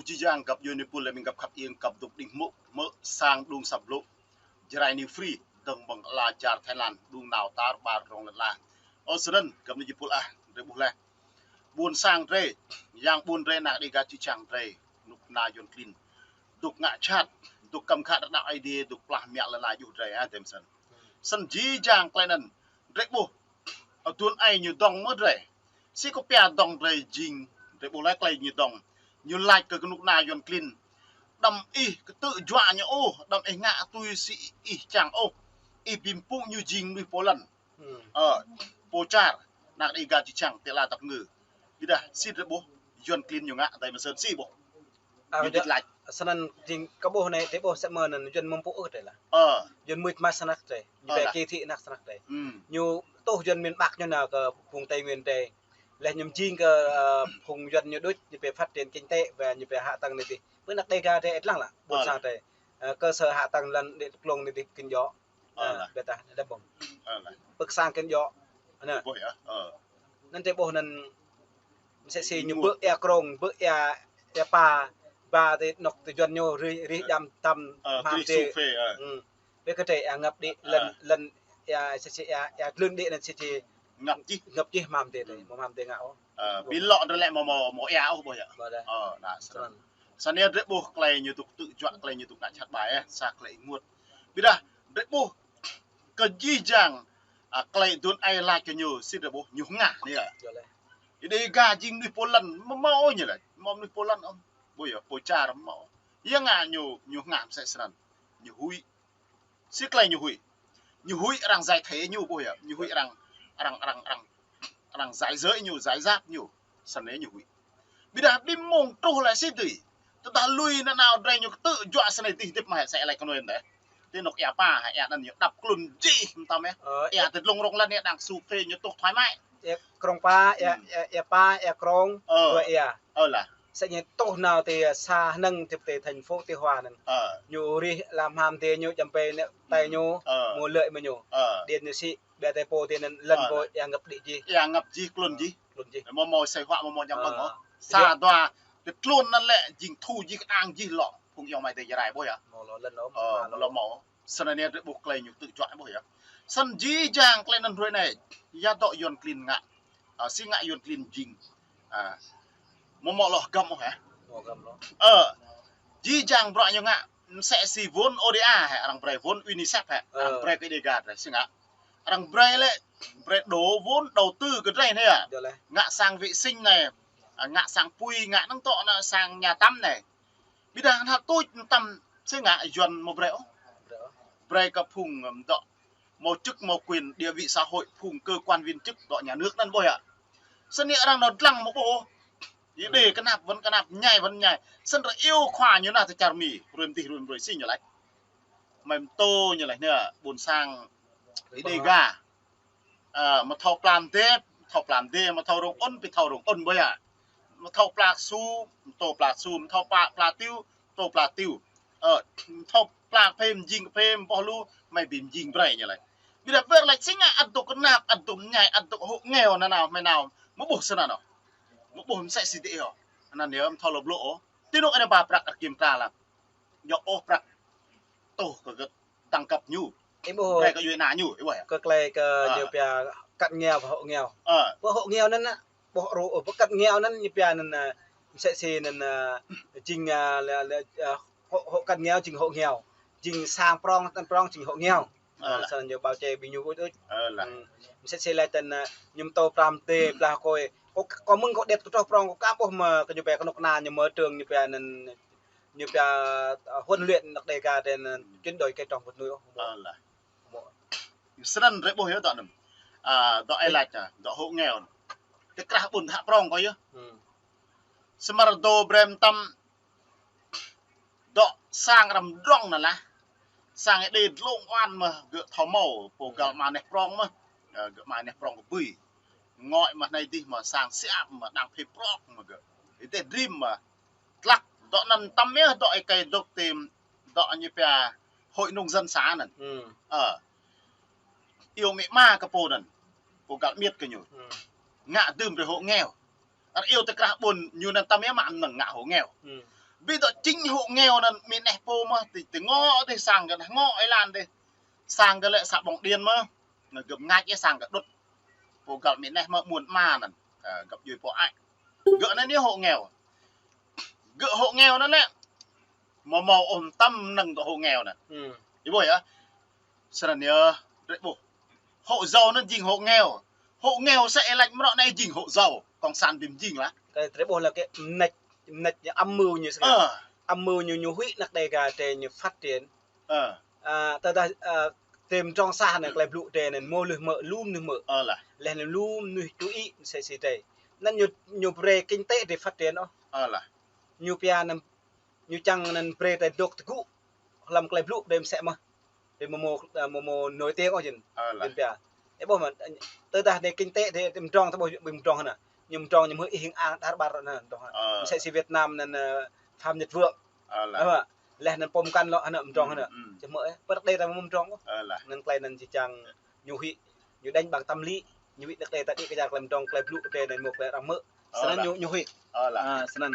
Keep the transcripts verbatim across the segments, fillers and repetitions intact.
Jih jang găp djuai ñu pul lĕ ƀing găp khăp iêng găp dŏ đing hmư̆, hmư̆ sang đung săp blŭ. Jrai ñu free, dơ̆ng ƀơ̆ng ala čar Thái Lan, đung nao tar ƀar rong lăn la. Ơ, snăn, găp ñu jih pul ah, drei ƀuh leh. Ƀuôn sang drei, yang ƀuôn drei, anak Dega čư̆ čhiăng drei, knŭk kna Yuăn klin. Dôk ngă jhat, dôk kăm khă đăo Aê Diê, dôk plah mă lăn la juh drei, ah, tơm snăn. Snăn jih jang klei anăn, drei ƀuh, aduôn aê ñu dŏng mơ̆ drei. Si kơ pia dŏng drei jing, drei ƀuh leh klei ñu dŏng. Ñu lač kơ knŭk kna Yuăn klin. Đăm ih ktư̆ juă ñu ôh, đăm ih ngă tui si ih čang ôh. Ih bi mpŭ ñu jing mnuih pô lăn. Hmm. Ơ, pô čar, anak Dega čư̆ čhiăng, tơlơi tăp ngư. Ƀiădah si drei ƀuh, Yuăn klin ñu ngă, tơm snăn si ƀuh. Ah, ñu djŏ, lač. Snăn jing kơ ƀuh anei, drei ƀuh sĕ mơ̆n anăn, Yuăn mơ̆ng pŭ ôh drei lah. Ơ. Yuăn mưč mă snăk drei. Ñu ơ, pia lah. Kỳ thị anak snăk drei. Hmm. Ñu tuh Yuăn miền Bắc ñu nao kơ phung Tây Nguyên drei. Leh ñu jing kơ, ơ, phung Yuăn ñu đuč, ñu pia phát triển kinh tế, và ñu pia hạ tầng anei dih. Ƀơi anak Dega drei ĕt lăng lah, ƀuôn sang drei. Ơ, cơ sở hạ tầng lăn đe klông anei dih kĭn djŏ. Ơ, lah. Ƀiădah, đe ƀơ̆ng. Ơ, lah. Pơ sang kĭn djŏ. Anăn. Ƀuh yơh. Ơ. Anăn drei ƀuh anăn msĕ si ñu ƀơ̆ ia krông, ƀơ̆ ia, ia pa, ba ti anŏ ti Yuăn ñu rih, rih djam tăm. Ơ, hmam tui ti. Su phê, ơ. Hmm. Ƀiădah kơ drei ia ngăp đĭ, lăn, lăn ia, msĕ si ia, ia glưn đĭ anăn msĕ si ngăp jih. Ngăp jih hmam ti drei, hmm, mâo hmam ti ngă ôh. Ơ, ƀiă lŏ drei lĕ mâo, mâo, mâo ia ôh ƀuh yơh. Ƀiădah. Ơ, nah, snăn. Snăn. Snăn drei ƀuh klei ñu dôk ktư̆ juă, klei ñu dôk ngă jhat ƀai, eh, sa klei ênguôt. Ƀiădah, drei ƀuh kơ jih jang, ah, klei aduôn aê lač kơ ñu, si drei ƀuh ñu hngah anei ah. Djŏ leh. Dega jing mnuih pô lăn, mâo mâo ñu leh, mâo mnuih pô lăn ôh. Ƀuh yơh, pô čar mâo. Yang ngă ñu, ñu hngah msĕ snăn. Ñu huĭ. Si klei ñu huĭ. Ñu huĭ arăng giải thể ñu ƀuh yơh. Ñu huĭ arăng, arăng, arăng, arăng, arăng giải giới ñu, giải giáp ñu. Snăn ñu huĭ. Ƀiădah ƀing mơ̆ng truh leh si dih. Tơdah lui nanao drei ñu ktư̆ juă snei dih dip mă hĕ sĕ lĕ kơ nui ndeh. Ti anŏ ia pa hĕ ia anăn ñu đăp klŭn jih mtam yơh. Ơ, ia ti dlông rŏng lăn ia đang su phê ñu tuh thoải mái. Ia krông pa, ia, hmm, ia, ia pa, ia krông, ơ, dua ia. Ơ, lah. Sĕ ñu tuh nao ti, ơ, sa hnơ̆ng ti, ti thành phố Tuy Hòa anăn. Ơ. Ñu rih lăm hmam ti ñu djam pê anei tai ñu, ơ, mâo lợi mơ̆ ñu. Ơ. Điện ñu sĭ, ƀiădah pô ti anăn lăn, ơ, pô, lah, ia ngăp đĭ jih. Ia ngăp jih, klŭn jih. Klŭn jih. Mâo mâo sĕ huă mâo mâo djam ƀơ̆ng, ơ, ôh. Sa dua, ti klŭn anăn lĕ jing thu jih kơđang jih lŏ. Phung ayŏng amai adei Jrai ƀuh yơh. Mâo lŏ lăn ôh, ơ, mâo lŏ mâo. Snăn anei drei ƀuh klei ñu ktư̆ juă ƀuh yơh. Snăn jih jang klei anăn hruê anei. Ya dŏ Yuăn klin ngă. Ah, si ngă Yuăn klin jing. Ah. Mâo mâo lŏ hgăm ôh hĕ? Mâo hgăm lŏ. Ơ. Jih jang bruă ñu ngă. Msĕ si vốn O D A hĕ, arăng brei vốn UNICEF hĕ. Ơ. Arăng brei kơ Dega drei si ngă. Arăng brei lĕ, brei đổ vốn đầu tư kơ drei anei ah. Djŏ leh. Ngă sang vệ sinh anei. Ah, ngă sang pui, ngă năng tŏ anăn sang nhà tắm anei. Ƀiădah hăt tuč mtam si ngă Yuăn mâo brei ôh. Brei ôh. Brei kơ phung, ưm, dŏ mâo chức mâo quyền địa vị xã hội, phung cơ quan viên chức dŏ nhà nước anăn ƀuh yơh. Snăn arăng nao dlăng mâo ƀuh ôh. Yơh, hmm, đe knap wăn knap, ñai wăn ñai. Snăn drei iâu khua ñu nao ti čar Mi, hruê mdih hruê mrơi si ñu lač. Mơ̆ng pô ñu lač anei, ƀuôn sang Dega. Ơ, mâo thâo pla mdê, mâo thâo pla mdê, mâo thâo rông ŭn, pi thâo rông ŭn ƀuh yơh. Mâo thâo pla ksu, mâo thâo pla ksu, mâo thâo pla, pla tiu, mâo thâo pla tiu. Ơ, mâo thâo pla kphê, mjing kphê, mâo boh lu, mơi bi mjing brei ñu lač. Ƀiădah wơr lač si ngă ăt dôk knap, ăt dôk mñai, ăt dôk hộ nghèo nanao, mơi nao, mâo ƀuh snăn ôh. Mâo ƀuh msĕ si dih ôh. Anăn yơh, mâo thâo lŏ blŏ ôh. Ti anŏ anei ba prăk ăt kiểm tra lăng. Djŏ ôh prăk. Tuh kơ gơ̆t tăng cấp ñu. Ih ƀuh. Brei kơ djuê ana ñu, ih ƀuh yơh. Kơ klei kơ, ơ, ñu pia cận nghèo và hộ nghèo. Ơ. Pơ hộ nghèo anăn, ơ, ƀuh rô, ơ, pơ cận nghèo anăn ñu pia anăn, ơ, msĕ si anăn, ơ, jing, ơ, lĕ, lĕ, ơ, hộ, hộ cận nghèo jing hộ nghèo. Jing sang prŏng, tăn prŏng jing hộ nghèo. Ơ, lah. Snăn ñu ƀao čê ƀing ñu ŭč ŭč. Ơ, lah. Hmm. Msĕ si lĕ tăn, ơ, ñu mâo thâo pla mdê, pla kôi. Kâo, kâo mơ̆ng kâo điêt kơ troh prŏng, kâo ka ƀuh mơ̆ kơ ñu pia knŭk kna ñu mơ̆ trường ñu pia anăn ñu pia, ơ, huấn luyện anak Dega drei anăn chuyển đổi cây trồng vật nuôi ôh. Ơ, lah. Snăn drei ƀuh yơh dŏ anăn. Ah, dŏ ih lač, ah, dŏ hộ nghèo. Ti krah ƀuôn thă prŏng kâo yơh. Hmm. Samar dŏ brei mtam dŏ sang arăng mdrŏng anăn lah. Sang ih đe dlông oan mơ̆ gơ̆ thâo mâo, pô găl, hmm, ama neh prŏng mơ̆. Ơ, gơ̆ ama neh prŏng kơ bui. Ngŏ mơ̆ anei dih mơ̆ sang siam mơ̆ đang phê prŏk mơ̆ gơ̆. Ih tĕ dream mơ̆. Tlăk, dŏ anăn mtam yơh, dŏ ih kơ dôk ti, dŏ ñu pia hội nông dân xã anăn. Hmm. Ơ. Iâu amĭ ama kơ pô anăn. Pô găl amiêt kơ ñu. Hmm. Ngă dưm drei hộ nghèo. Arăng iâu ti krah ƀuôn ñu anăn mtam yơh mă mnơ̆ng ngă hộ nghèo. Hmm. Ƀu dŏ jing hộ nghèo anŭn, mĭ neh pô mơ̆, tơ, tơ ngŏ dih sang gơ̆, ngŏ ih lan dih. Sang gơ̆ lĕ xã Bông Điên mơ̆. Ngă gơ̆ ngă yơh sang gơ̆ đŭt. Pô găl mĭ neh mơ̆ ƀuôn ama anŭn. Ơ, gơ̆ djuai pô ai. Gơ̆ anŭn yơh hộ nghèo. Gơ̆ hộ nghèo anŭn lĕ. Mơ̆ hmâo ôh tơm năng gơ̆ hộ nghèo anŭn. Ih ƀuh yơh. Snăn yơh, drơi ƀuh. Hộ giàu anŭn jing hộ nghèo. Hộ nghèo sĕ ih laĭ mrŏ anai jing hộ giàu. Cộng sản ƀing jing lah. Kơ drơi ƀuh lah kơ mnĕč, mnĕč ñu âm mưu ñu snăn. Ơ. Âm mưu ñu, ñu huĭ năk Đêga drơi ñu phát triển. Ơ. Ơ, tơdah, ơ, tơm trong sah anai klei blŭ drơi anŭn mơ̆ lơh mơ̆, lŏm nơh mơ̆. Ơ lah. Leh anŭn lŏm nơh tui ih msĕ si drơi. Anŭn ñu, ñu brơi kinh tế drơi phát triển ôh. Ơ lah. Ñu pia anŭn ñu čang anŭn brơi drơi dŏ tơgŭ. Hlăm klei blŭ drơi msĕ mơ̆. Drơi mơ̆ mơ̆, ơ, mơ̆ mơ̆ nổi tiếng ôh jing. Ơ lah. Jing pia. Ih ƀuh mơ̆, tơdah drơi kinh tế drơi mdrŏng tơ ƀuh ƀing mdrŏng hơnă. Ñu mdrŏng ñu mơ̆ ih hing ang đar ƀar anŭn mdrŏng hơnă. Ơ. Msĕ si Việt Nam anŭn, ơ, Phạm Nhật Vượng. Ơ lah. Ơ, leh anŭn pô mkăn lŏ hơnă mdrŏng hơnă. Čơmơ̆, ơ, pơ năk Đê ta mơ̆ mdrŏng ôh. Ơ lah. Anŭn klei anŭn či čang ñu huĭ, ñu đánh bằng tâm lý, ñu huĭ năk Đê ta đĭ kơjăp klei mdrŏng, klei blŭ drơi anŭn mơ̆ klei arăng mơ̆. Ơ lah. Snăn ñu, ñu huĭ. Ơ lah. Ơ, snăn.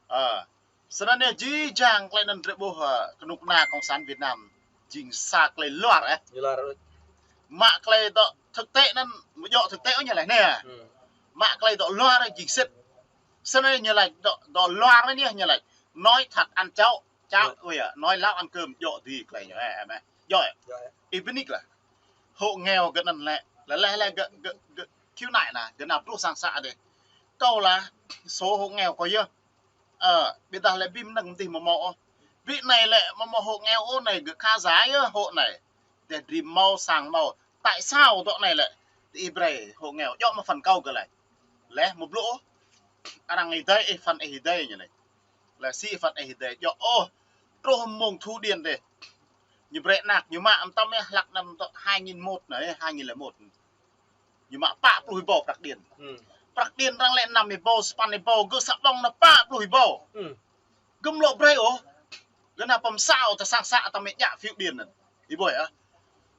Ơ. Snăn yơh jih jang klei anŭn drơi ƀuh, ơ, kơnuk kơna Cộng sản Việt Nam jing sa klei luar, ơ. Ñu luar. Mă klei dŏ thực tế anŭn, mơ̆ djŏ thực tế ôh ñu laĭ anai. Mă klei dŏ luar jing sĭt. Snăn ñu laĭ dŏ, dŏ luar anai ñu laĭ. Nói thật ăn cháo, cháo, ơ, nói láo ăn cơm, djŏ dih klei ñu, ơ, ơ, ơ. Djŏ. Djŏ. Ih bơni lah. Hộ nghèo gơ̆ anŭn lĕ, lĕ, lĕ, lĕ gơ̆, gơ̆, gơ̆ khiếu nại anŭn, gơ̆ nao truh sang xã dih. Kâo lah, số hộ nghèo kâo yơh. Ơ, ƀiădah lĕ ƀing mơnơ̆ng dih mơ̆ hmâo ôh. Ƀing anai lĕ mơ̆ hmâo hộ nghèo ôh anai gơ̆ khá giả yơh hộ anai. Dêh drĭm hmâo sang hmâo. Tại sao dŏ anai lĕ. Tơ ih brơi hộ nghèo. Djŏ mơ̆ phần kâo gơ̆ laĭ. Leh mơ̆ blŭ ôh. Arăng ih dơi, ih phần ih dơi ñu laĭ. Leh si phần ih dơi. Djŏ ôh. Truh mông thu điên dih. Ñu brơi anak, ñu mă mơtam yơh, hlăk năm dŏ hai nghìn một anai, hai nghìn lẻ một. Ñu mă pă pluh rơbâo prăk điện. Prăk điện arăng lĕ năm rơbâo, sapăn rơbâo, gơ̆ sa ƀơ̆ng anŭn pă pluh rơbâo. Gơ̆ mlŏ brơi ôh. Gơ̆ nao pơm sao tơ sang xã ta mĕ djă phiếu điện anŭn. Ih ƀuh yơh.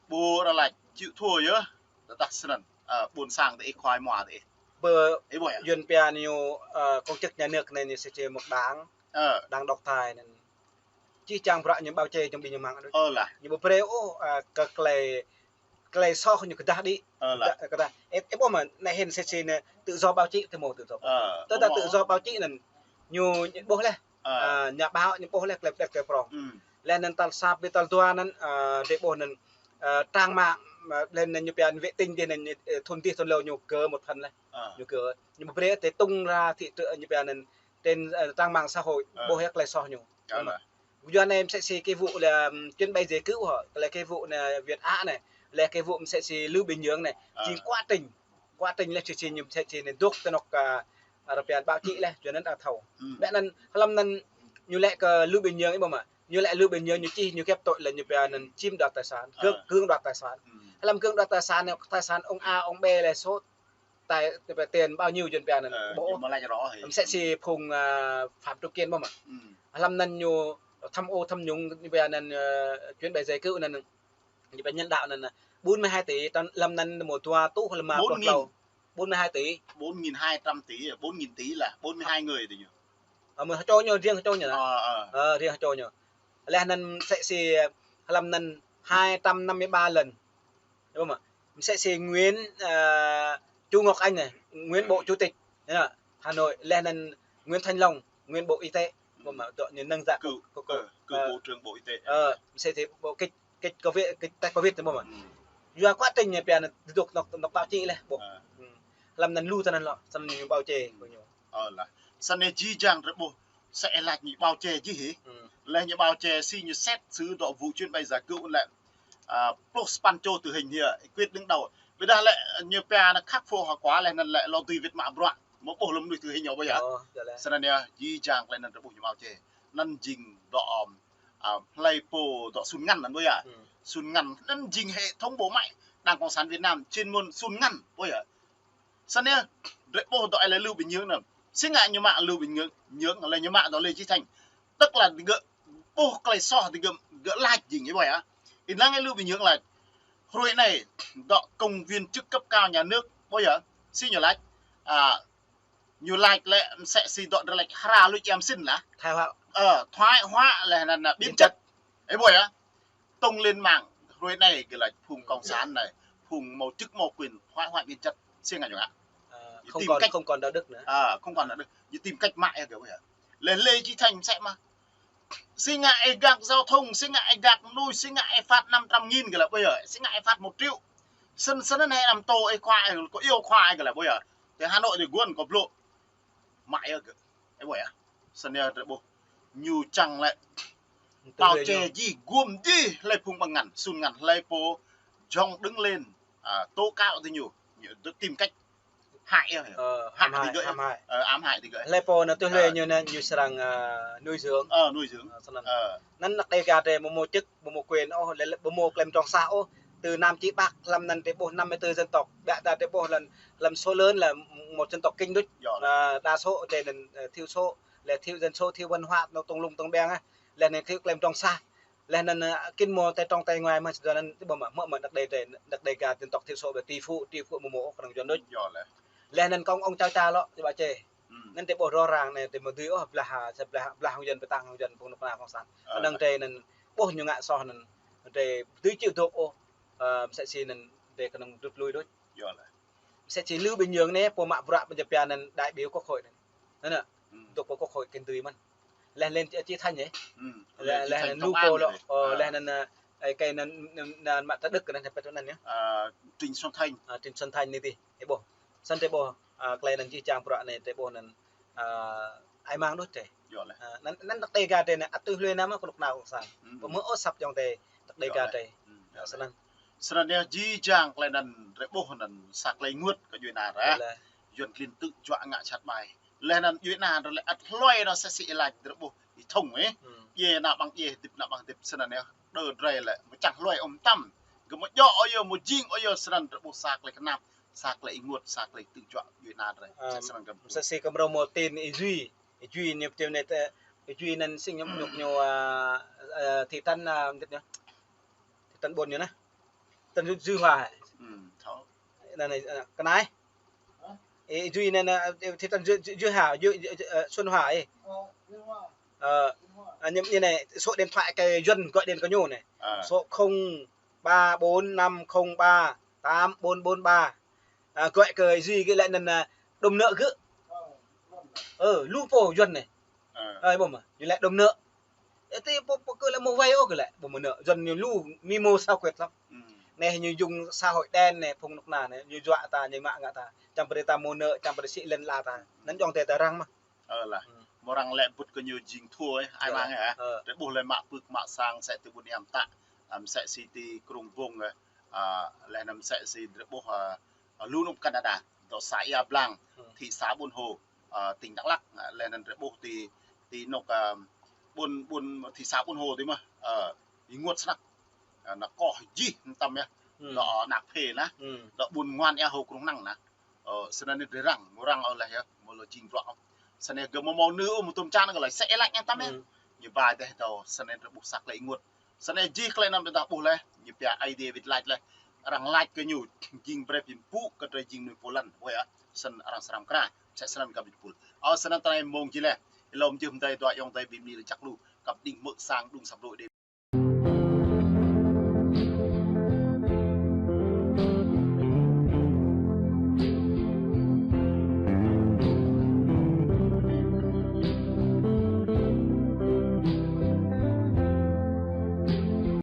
Ƀu arăng laĭ chịu thua yơh. Tơdah snăn, ơ, ƀuôn sang tơ ih, khua mua tơ ih. Ih ƀuh yơh. Yuăn pia ñu, ơ, công chức nhà nước anai ñu sĕ či mơ̆ đảng, ơ, đảng độc tài anŭn. Jih jang bruă ñu bao che jơ̆ng ƀing ñu mơ̆ng đôč. Ơ lah. Ñu ƀu brơi ôh, ơ, kơ klei, klei soh ñu kơdah đĭ. Ơ lah. Kơdah, kơdah. Ơ, ơ, ƀuh mơ̆, anai hĭn sĕ si anai tự do báo chí tơ mơ̆ tự do. Ơ, tơdah tự do báo chí anŭn, ñu, ñu ƀuh leh. Ơ. Ơ, nhà báo ñu ƀuh leh klei pơđĕt klei prŏng. Leh anŭn tal sa ƀing tal dua anŭn, ơ, drơi ƀuh anŭn, ơ, trang mạng, ơ, leh anŭn ñu pia anŭn vệ tinh dih anŭn, ơ, thŭn dih thŭn hlâo ñu gỡ một phần leh. Ơ. Ñu gỡ. Ñu ƀu brơi tơ tung ra thị trường ñu pia anŭn trên, ơ, trang mạng xã hội, ơ, ƀuh yơh klei soh ñu. Ơ, ơ. Yua anai mơ̆ sĕ si cái vụ là, ừm, chuyến bay di cư hŏ, là cái vụ anai Việt Á anai, là cái vụ mơ̆ sĕ si Lưu Bình Nhưỡng anai. Ơ. Jing quá trình, quá trình là sĕ si ñu mơ̆ sĕ si anai dŏ tơ anŏ, ơ, arăng pia báo chí leh, yua anŭn ta thâo. Ƀĕ anŭn, hlăm anŭn ñu laĭ kơ Lưu Bình Nhưỡng ih ƀuh mơ̆. Ñu laĭ Lưu Bình Dưỡng ñu čih ñu kep tội là ñu pia anŭn chiếm đoạt tài sản, cưỡng, ơ, cưỡng đoạt tài sản. Hlăm cưỡng đoạt tài sản anai, tài sản ông A, ông B là số tài, tiền bao nhiêu Yuăn pia anŭn. Ơ, ƀuh. Mơ̆ sĕ si phung, ơ, Phạm Trung Kiên ƀuh mơ̆. Hlăm anŭn ñu tham ô tham nhũng ñu pia anŭn, ơ, chuyến bay di cư anŭn, ñu pia nhân đạo anŭn, bốn mươi hai tỷ, hlăm anŭn mơ̆ dua rơtuh lima pluh klâo. Bốn mươi hai tỷ. Bốn nghìn hai trăm tỷ, bốn nghìn tỷ là bốn mươi hai người tơ ñu. Ơ, mơ̆ hơčô ñu, riêng hơčô ñu lah. Ơ, ơ. Ơ, riêng hơčô ñu. Leh anŭn mơ̆ sĕ si, hlăm anŭn hai trăm năm mươi ba lần. Ƀuh mơ̆. Mơ̆ sĕ si Nguyễn, ơ, Chu Ngọc Anh anai, nguyên bộ chủ tịch, anai, Hà Nội, leh anŭn Nguyễn Thanh Long, nguyên bộ y tế. Ƀuh mơ̆, dŏ ñu năng dă cựu, cựu, cựu, ơ, cựu, ơ, bộ trưởng bộ y tế. Ơ, mơ̆ sĕ si bộ kịch kịch Covid, kịch test Covid anai ƀuh mơ̆. Ư. Yua quá trình ñu pia anŭn dŏ anŏ, anŏ báo chí leh ƀuh. Ư. Ư. Hlăm anŭn lu tơ anŭn lŏ, snăn ñu bao che kơ ñu. Ơ lah. Snăn anai jih jang drơi ƀuh, sĕ laĭ ñu bao che jih hĭ. Ư. Leh ñu bao che si ñu xét xử dŏ vụ chuyến bay di cư lĕ, ơ, pluh sapăn čô tử hình hĭ, quyết định đầu. Ƀiădah lĕ ñu pia anŭn khắc phục hậu quả leh anŭn lĕ lŏ dưi wĭt mă bruă. Mơ̆ ƀuh lŏm mơnuih tử hình ñu ƀuh yơh. Ơ, yơh leh. Snăn anai jih jang klei anŭn drơi ƀuh ñu bao che. Anŭn jing dŏ, ưm, ơ, hlơi pô dŏ sun ngăn anŭn ƀuh yơh. Ư. Sun ngăn, anŭn jing hệ thống bộ máy Đảng Cộng sản Việt Nam chuyên môn sun ngăn ƀuh yơh. Snăn anai, drơi ƀuh dŏ ơi lĕ Lưu Bình Dưỡng anŭn. Si ngă ñu mă Lưu Bình Dưỡng, Dưỡng lĕ ñu mă dŏ Lê Chí Thanh. Tức là gơ̆ ƀuh klei soh tơ gơ̆, gơ̆ laĭ jing ih ƀuh yơh. Ih lăng ơi Lưu Bình Dưỡng laĭ. Hruê anai, dŏ công viên chức cấp cao nhà nước ƀuh yơh. Si ñu laĭ. Ơ, ñu laĭ lĕ mơ̆ sĕ si dŏ drơi laĭ hra lui čem sin lah. Thai họa Ờ, thoái hóa lĕ anŭn, anŭn, biến chất. Ơ, ƀuh yơh. Tông lên mạng, hrơi anai gơ̆ laĭ phung cộng sản anai, phung mâo chức mâo quyền thoái hóa biến chất. Sing ngă ñu ngă. Ờ, không còn, không còn đạo đức nữa. Ờ, không còn đạo đức. Ñu tìm cách mă yơh gơ̆ ƀuh yơh. Lĕ Lê Chí Thanh sĕ mơ̆n. Sing ngă ê gak giao thông, sing ngă ê gak mơnuih, sing ngă ê phạt năm trăm nghìn gơ̆ laĭ ƀuh yơh. Sing ngă ê phạt một triệu. Sân, sân anŭn hai năm tô ê khua, ê, kơ iâu khua gơ̆ laĭ ƀuh yơh. Tơ Hà Nội tơ Guôn kơ blŏ. Mă yơh gơ̆. Ơ ƀuh yơh. Sân yơh drơi ƀuh. Ñu čang lĕ. Tao če jih, gum jih, hlơi phung ƀăng ngăn, sun ngăn, hlơi pô jŏng đứng lên, à, tố cáo tơ ñu. Ñu tìm cách hại yơh. Ờ, hại hãm hại, tơ gơ̆. Hãm hại. Ờ, hãm hại tơ gơ̆. Hlơi pô anŭn tui hlơi ñu anŭn ñu srăng, à, nuôi dưỡng. Ờ, nuôi dưỡng. Ờ, sân anŭn. Anŭn đah Dega drơi ƀu mâo chức, ƀu mâo quyền ôh, lĕ, lĕ ƀu mâo klem trong sah ôh. Từ Nam chí Bắc, hlăm anŭn drơi ƀuh năm mươi tư dân tộc, ƀiă ta drơi ƀuh lĕ, hlăm số lớn là một dân tộc Kinh đôč. Yơh. À, đa số drơi anŭn, ờ, thiểu số, lĕ thiếu dân số, thiếu văn hóa, anŭn tong lung tong beng ah. Lĕ anŭn thiếu klem trong sah. Lĕ anŭn, à, kin mâo tơ trong tơ ngoai mơ̆n, sĭt anŭn tơ ƀuh mơ̆n, mơ̆n mơ̆n đah Dega, đah Dega dân tộc thiểu số ƀiă tri phủ, tri phủ mâo mơ̆n ôh kơnơ̆ng Yuăn đôč. Yơh lĕ. Lĕ anŭn kông ong čao čao lŏ, či ƀă čê. Hmm. Anŭn drơi ƀuh rŏ răng anai, drơi mơ̆ dưi ôh, blah ha, sa blah, blah hăng Yuăn, pơtăng hăng Yuăn, phung nŭk na phung săn. Ơ. Anŭn drơi anŭn, ƀuh ñu ngă soh anŭn. Drơi dưi chịu dŏ ôh, ơ, msĕ si anŭn, drơi kơnơ̆ng rút lui đôč. Yơh lĕ. Msĕ si Lưu Bình Nhưỡng anai, pô mă bruă pơjăp pia anŭn đại biểu quốc hội anŭn. Anŭn. Hmm. Dŏ pơ quốc hội kin dưi mơ̆n. Lĕ Lê Chí Thanh yơh. Hmm. Lĕ, Lê Chí Thanh công an lĕ. Lĕ anŭn, à, ơ, kơ anŭn, anŭn mă tơ Đức anŭn, hơpet anŭn yơh. À, Trịnh Xuân Thanh. À, Trịnh Xuân Thanh anai tơ, ơ ƀuh. Sân drơi ƀuh, à, klei anŭn jih jang bruă anai drơi ƀuh anŭn, à, ai mang đôč drơi. Yơh lĕ. À, anŭn, anŭn đah Dega drơi anŭn, ăt tui hlơi anăm kơnuk kơna kông săn. Hmm. Ƀu mơ̆ ôh săp jŏng drơi, đah Dega drơi. Yơh lĕ. Hmm, yơh lĕ. Sân anŭn. Sân anŭn yơh jih jang klei anŭn drơi ƀuh anŭn sa klei ênguôt kơ djuai ania drơi. Yơh lĕ. Yuăn klin tơ̆ juă ngă sat ƀai. Lĕ anŭn djuai ania drơi lĕ ăt hloi anŭn sa si ih laĭ drơi ƀuh ih thông ih. Hmm. Djai ană ƀăng djai, hơdip ană ƀăng hơdip sân anŭn yơh. Đơ drơi lĕ, mơ̆ čang hloi ôm tam. Gơ̆ mơ̆ djŏ ôh yơh, mơ̆ jing ôh yơh sân anŭn drơi ƀuh sa klei kơnap, sa klei ênguôt, sa klei tơ̆ juă djuai ania drơi. Ơ, sân anŭn gơ̆. Msĕ si kơ mrô mơ̆ tin ih Duy. Ih Duy anai pơtĭ anai tơ, ih Duy anŭn sing ñu, ñu, ñu, à, à, thị trấn, à, mơ̆ ñu. Thị trấn ƀôn ñu anŭn. Thị trấn Dư, Dư Hòa. Hmm, thâo. Anŭn anai, à, kơ anai. Ơ, Duy anŭn, anŭn, ơ, thị trấn Dư, Dư, Dư Hòa, Dư, Dư, Dư, ơ, Xuân Hòa ơ. Ơ, à, ñu, ñu anai, số điện thoại kơ Yuăn gọi điện kơ ñu anai. À. Số không ba bốn năm không ba tám bốn bốn ba. À, gọi kơ Duy gơ̆ lĕ anŭn, à, đòm nợ gơ̆. Ơ, lu pô Yuăn anai. Ơ. Ơ, ƀuh mơ̆, ñu lĕ đòm nợ. Ơ, tơ pô, pô kơ lĕ mơ̆ vay ôh kơ lĕ, ƀu mơ̆ nơ̆. Yuăn ñu lu, mi mô sao quyệt lăm. Hmm. Anai ñu dùng xã hội đen anai, phung nŭk na anai, ñu juă ta, ñu mă ngă ta. Čang brơi ta mơ̆ nơ̆, čang brơi sĭ lŏn ala ta. Anŭn jŏng tơ ta răng mơ̆n. Ơ lah. Hmm. Mơ̆ răng lĕ bŭt kơ ñu jing thua ơ, ai mang ơ. Ơ. Drơi ƀuh lĕ mă pưk mă sang, sĕ tơ ƀôn Ia Mtă, ăm sĕ si tơ Krông Bông ơ. Ơ, lĕ anŭn sĕ si drơi ƀuh, ơ, ơ, lu anŭn Canada. Dŏ xã Ia Blang, hmm, thị xã Buôn Hồ, ơ, tỉnh Đắk Lắk, ơ, lĕ anŭn drơi ƀuh tơ, tơ anŭn, ơ, ƀôn, ƀôn thị xã Buôn Hồ tơ mơ̆n, ơ, ênguôt snăk. Ơ, anŭn koh jih tam yơh. Hmm. Dŏ ană phê anŭn. Hmm. Dŏ ƀôn Ngoan Ia Hô Krông Năng anŭn. Ơ, sân anŭn drơi răng, mơ̆ răng ôh lĕ yơh, mơ̆ lu jing bruă. Sân anŭn gơ̆ mơ̆ mâo nư ôh mơ̆ tơ̆m čan kơ lĕ, sĕ ih laĭ anŭn tam yơh. Hmm. Ñu ƀai tơ tâo, sân anŭn drơi ƀuh sa klei ênguôt. Sân anŭn jih klei anŭn ƀiă dah ƀuh lĕ, ñu pia Aê Diê wĭt laĭ lĕ. Arăng laĭ kơ ñu jing brơi pin pŭ kơ drơi jing mơnuih pô lăn, ƀuh yơh. Sân arăng srăm kra, sĕ srăm kơ ƀĭt pul. Ơ, sân anŭn tơ anai mông jih lĕ. Ilom jih mơdai dua ayŏng adơi ƀing mơni lĕ jak lu, kăp đing mơ̆ sang đŭng săp lu đe.